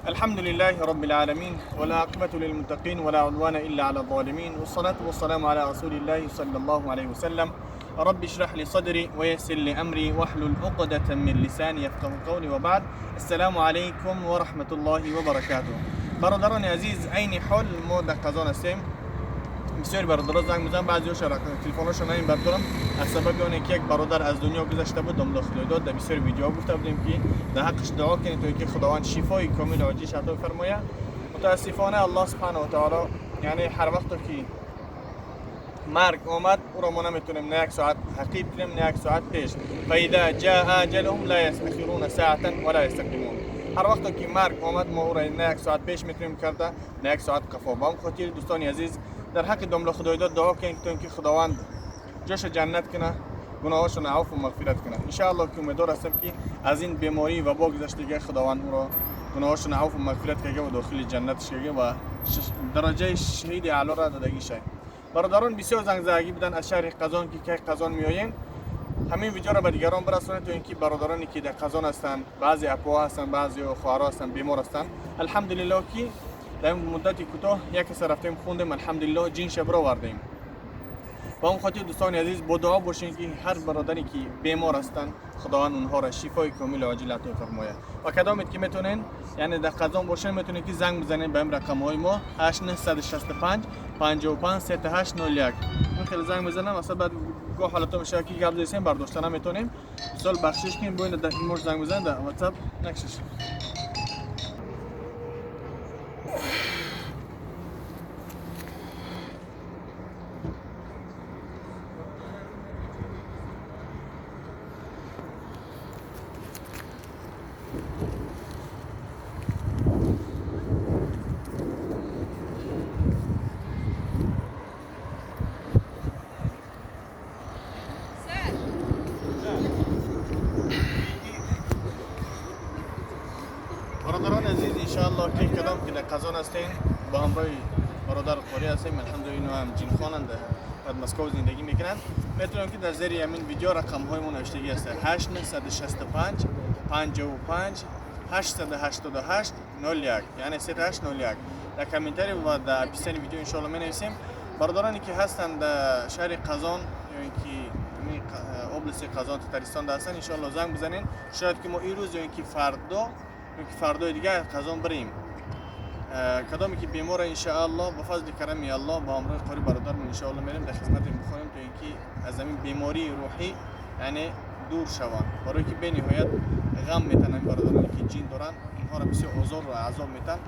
الحمد لله رب العالمين والعاقبة للمتقين ولا عدوان إلا على الظالمين والصلاة والسلام على رسول الله صلى الله عليه وسلم. رب اشرح لي صدري ويسر لي أمري واحلل عقدة من لساني يفقه قولي. وبعد، السلام عليكم ورحمة الله وبركاته. برادران عزیز، عین حال ما در قزان هستیم. بسیاری برادران زنگ میزنن، بعضی‌هاش تلفن‌هاشون نمیم بردارم از سبب آن که یک برادر از دنیا گذشته بود، داملا خدایداد. در بسیاری ویدیوها گفته بودیم که در حقش دعا کنید تا اینکه خداوند شفای کامل و عاجلش عطا فرماید. متاسفانه الله سبحانه و تعالی، یعنی هر وقت که مرگ آمد او را ما نمیتونیم نه یک ساعت عقیب کنیم نه یک ساعت پیش. فاذا جاء اجلهم لا یستأخرون ساعة ولا یستقدمون. هر وقت که مرگ آمد ما او را نه یک ساعت پیش میتونیم کرده نه یک ساعت قفا. با هم خاطر دوستان عزیز، در حق داملا خدایداد دعا کنید تا اینکه خداوند جاش جنت کنه، گناهاشون عفو و مغفرت کنه. ان شاء الله که امیدوار هستم که از این بیماری و با گذشتگی خداوند او را گناهاشون عفو و مغفرت کرده و داخل جنت کرده و درجه شهید اعلی را دادگی شه. برادران بسیار زنگ زدگی بودن از شهر قزان که کی قزان میآیین، همین ویدیو را به دیگران برسونید تا اینکه برادرانی که در قزان هستند، بعضی اپوها هستند، بعضی خواهرها هستند، بیمار هستند. الحمدلله که در این مدت کوتاه یک سر رفتیم خوندیم، الحمدلله جین شب را آوردیم. با اون خاطر دوستان عزیز با دعا باشین که هر برادری که بیمار هستند خداوند اونها را شفای کامل و عاجل عطا فرماید. و کدامید که میتونین، یعنی در قزان باشین، میتونین که زنگ بزنین به این رقم های ما 8965 55 3801. این خیلی زنگ بزنم اصلا بعد گاه حالت میشه که گپ زدیم برداشتن نمیتونیم. مثال بخشش کنیم با این در این زنگ بزن در واتساپ نکشش. برادران عزیز، انشاءالله که کدام که در قزان هستین با همراه برادر قاری هستیم، الحمدلله هم جین خوانند در مسکو زندگی میکنند. میتونم که در زیر همین ویدیو رقم های ما نوشتگی هست 8965 55 888 01، یعنی 3801. در کامنتری و در پیسن ویدیو انشاءالله می نویسیم. برادرانی که هستند در شهر قزان یا اینکه области قزان تتارستان هستند، انشاءالله زنگ بزنین. شاید که ما این روز یا اینکه فردا که فردای دیگه قزان بریم. کدامی که بیمار ان شاء الله با فضل کرم الله با همراه قاری برادرمون ان شاء الله میریم در خدمت بخونیم تا اینکه از همین بیماری روحی یعنی دور شوند. برای که به نهایت غم میتن این برادرانی که جین دارن، اینها را بسیار آزار و عذاب میتن.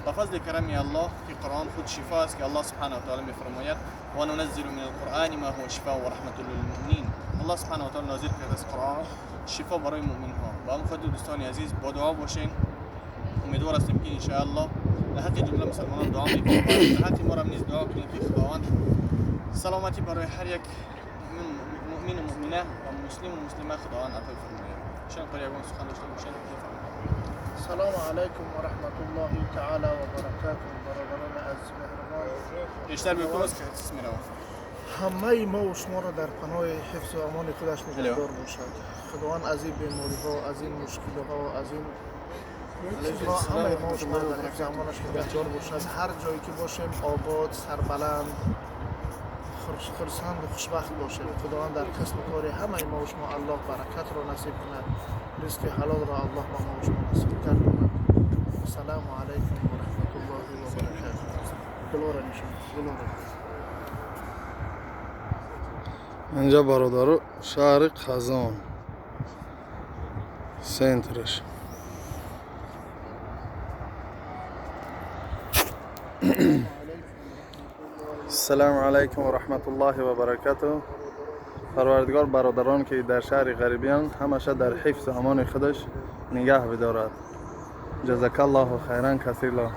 با فضل کرم الله که قرآن خود شفا است که الله سبحانه و تعالی میفرماید و ننزل من القرآن ما هو شفاء و رحمة للمؤمنین. الله سبحانه و تعالی نازل کرده از قرآن شفا برای مؤمن ها. با هم خاطر دوستان عزیز با دعا باشین. امیدوار هستیم که ان شاء الله در حق جمله مسلمانان دعا میکنیم، در حق ما را نیز دعا کنیم که خداوند سلامتی برای هر یک مؤمن و مؤمنه و مسلم و مسلمه خداوند عطا فرماید. شان قاری یگان سخن داشته باشین بفرمایید. سلام علیکم و رحمت الله تعالی و برکاته. برادران عزیز مهربان، بیشتر بپرس که چیز می‌روم. همه ما و شما را در پناه حفظ و امان خودش نگهدار باشد. خداوند از این بیماری ها، از این مشکل ها، از این همه ما و شما را در حفظ امانش نگهدار باشد. هر جایی که باشیم آباد، سربلند، خرسند و خوشبخت باشیم. خداوند در کسب و کار همه ما و شما الله برکت را نصیب کند. رزق حلال را الله ما و شما نصیب گرداند. السلام علیکم و رحمت الله و برکاته. گلورا نشان گلورا. اینجا برادرو شهر قزان سنترش. السلام علیکم و رحمت الله و برکاته. پروردگار برادران که در شهر غریبیان همیشه در حفظ امان خودش نگه بدارد. جزاک الله خیرا کثیرا.